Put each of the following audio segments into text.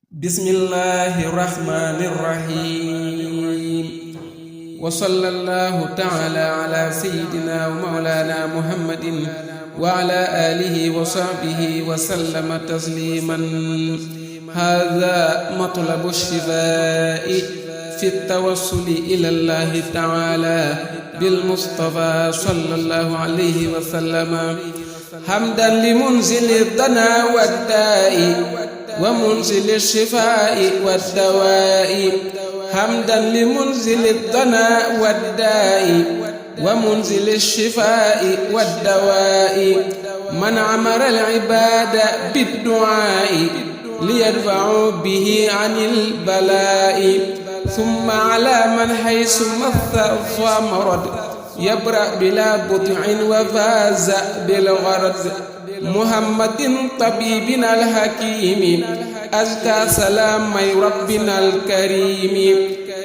bismillahi rahmani rahim wa sallallahu ta'ala ala sayyidina wa mawlana muhammadin wa ala alihi wa sahbihi wa sallama tasliman. hadha matlabu shifaa'i fi tawassuli ila allahi ta'ala bil mustafa sallallahu alayhi wa sallama. hamdan li munzili dana wa da'i wa munzili shifaa'i wa dawaa'i. hamdan li munzili dana wa daa'i wa munzili shifaa'i wa dawaa'i. man amara al-ibaada bid-du'aa'i liyadfa'u bihi 'anil balaa'i. thumma 'alaa man haysu matha famarad yabra' bilaa but'in wa faaza bil gharad. muhammadin tabibina alhakimi azka salaamay rabbina alkarimi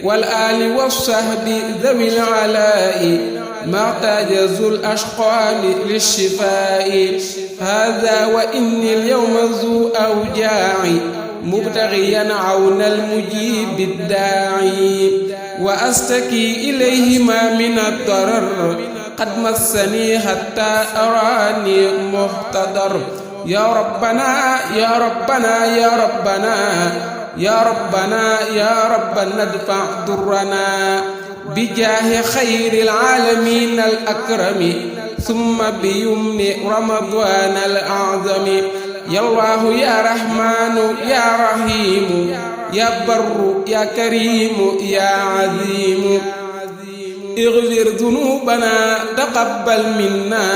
wal ali wasahbi dhawil alaa'i ma'tajazul ashqaami lishifaa'i. hadha wa inni alyawma zu awjaa'i mubtaghiyan awna almujibi ddaa'i wa astaki ilayhi ma min ad-darar qad massani hatta arani muhtadar. ya rabbana ya rabbana ya rabbana ya rabbana ya rabbana adfa' durrana bijaahi khayril alamin al akrami thumma biyumni ramadan al a'zami. ya allahu ya rahmanu ya rahimu ya barru ya karimu ya azimu. اغفر ذنوبنا تقبل منا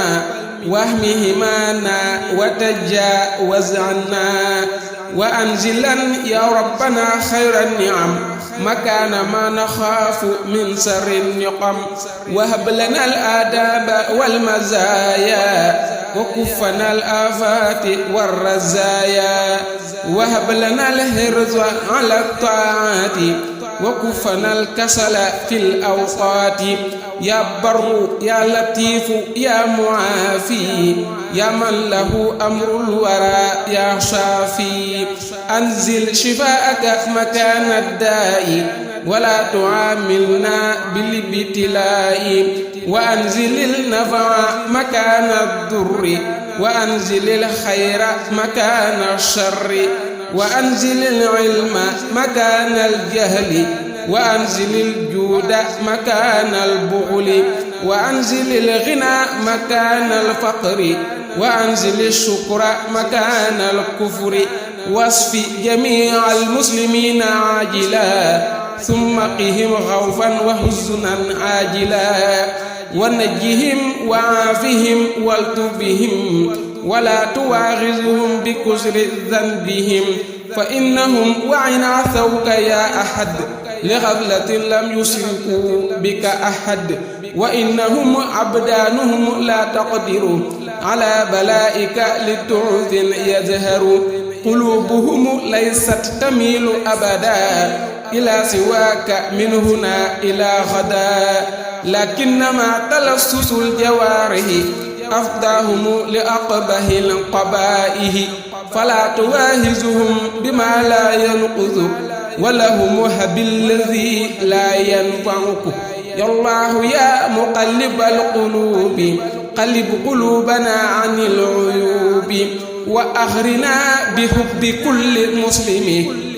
واحمِ همانا وتجاوز عنا وأنزلا يا ربنا خير النعم مكان ما نخاف من شر النقم. وهب لنا الآداب والمزايا وكفنا الآفات والرزايا. وهب لنا الحرص على الطاعات وكفنا الكسل في الأوقات. يا بر يا لطيف يا معافي يا من له أمر الورى يا شافي. أنزل شفاءك مكان الداء ولا تعاملنا بالابتلاء. وأنزل النفع مكان الضر وأنزل الخير مكان الشر. وأنزل العلم مكان الجهل وأنزل الجود مكان البخل. وأنزل الغنى مكان الفقر وأنزل الشكر مكان الكفر. واصف جميع المسلمين عاجلا ثم قهم خوفا وحزنا عاجلا. ونجهم وعافهم والتبهم ولا تواخذهم بكسر ذنبهم فإنهم وإن عصوك يا أحد لغفلة لم يشركوا بك أحد. وإنهم عبدانهم لا تقدر على بلائك لتعث يزهر. قلوبهم ليست تميل أبدا إلى سواك من هنا إلى غدا لكنما تلصص الجوارح أفداهم لأقبه القبائه. فلا تواهزهم بما لا ينقذ ولهم هب الذي لا ينفعك. يا الله يا مقلب القلوب قلب قلوبنا عن العيوب. وأغرنا بحب كل مسلم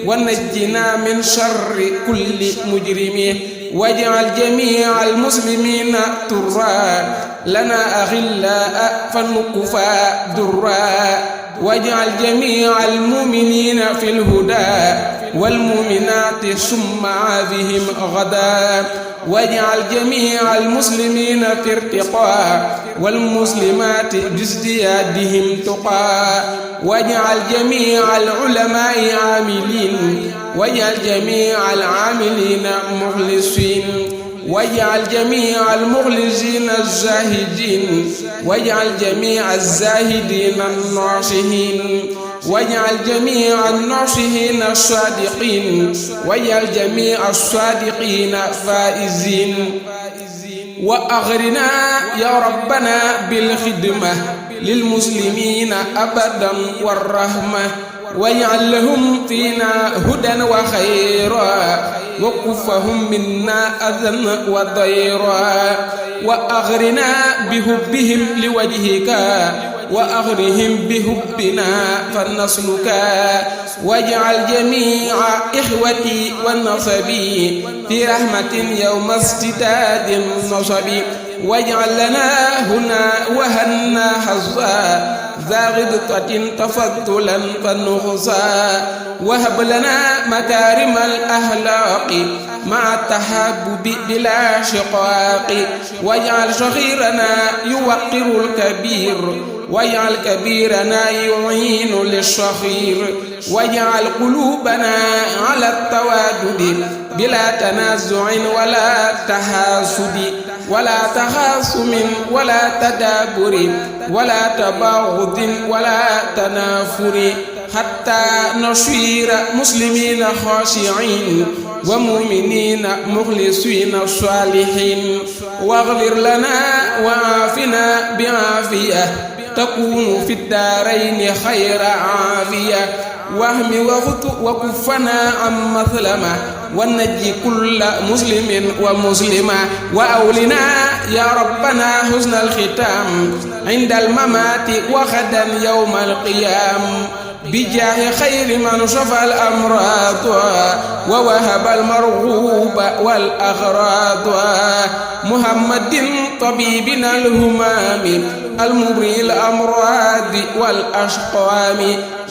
ونجنا من شر كل مجرم. واجعل جميع المسلمين ترا لنا أغلاء فنكفى درا. واجعل جميع المؤمنين في الهدى والمؤمنات ثم عافهم غدا. واجعل جميع المسلمين في ارتقاء والمسلمات بازديادهم تقى. واجعل جميع العلماء عاملين واجعل جميع العاملين مخلصين. واجعل جميع المخلصين الزاهدين واجعل جميع الزاهدين الناصحين. واجعل جميع الناصحين الصادقين واجعل جميع الصادقين فائزين. وأغرنا يا ربنا بالخدمة للمسلمين أبدا والرحمة واجعل لهم فينا هدى وخيرا وكفهم منا أذى وضيرا وأغرنا بحبهم لوجهك وأغرهم بحبنا فلنسلكا واجعل جميع إخوتي والنصبي في رحمة يوم استداد النصب واجعل لنا هنا وهنا حظا ذا غبطة تفضلا فنغصا وهب لنا مكارم الأخلاق مع التحابب بلا شقاق واجعل صغيرنا يوقر الكبير واجعل كبيرنا يعين للصغير واجعل قلوبنا على التوادد بلا تنازع ولا تحاسد ولا تخاصم ولا تدابر ولا تباغض ولا تنافر حتى نصير مسلمين خاشعين ومؤمنين مخلصين صالحين واغفر لنا وعافنا بعافية تكون في الدارين خير عافية واهم وكفنا عن مثلمة ونجي كل مسلم ومسلمة وأولنا يا ربنا حسن الختام عند الممات وغدا يوم القيام بجاه خير من شفى الأمراض ووهب المرغوب والأغراض محمد طبيبنا الهمام المبرئ الأمراض والأشقام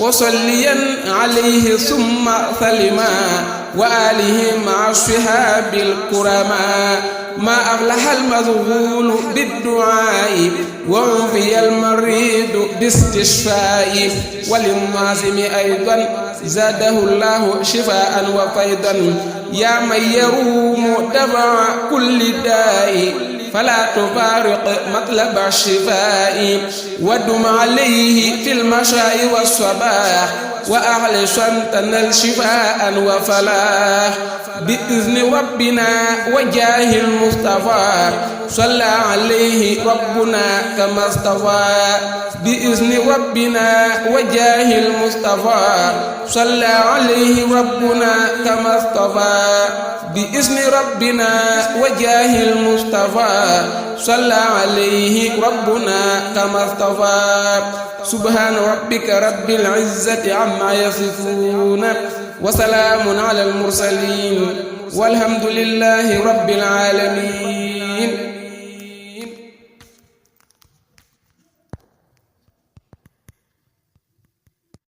وصليا عليه ثم سلما وآله مع الصحاب الكرماء ما أفلح المذهول بالدعاء وعفي المريض باستشفاء وللنازم أيضا زاده الله شفاء وفيضا يا من يروم دفع كل داء فلا تفارق مطلب الشفاء ودم عليه في المشاء والصباح وأهل تنل شفاء وفلاح بإذن ربنا وجاه المصطفى صلى عليه ربنا كما اصطفى بإذن ربنا وجاه المصطفى صلى عليه ربنا كما اصطفى بإذن ربنا وجاه المصطفى صلى عليه ربنا كما اصطفى سبحان ربك رب العزة عما يصفون وسلام على المرسلين والحمد لله رب العالمين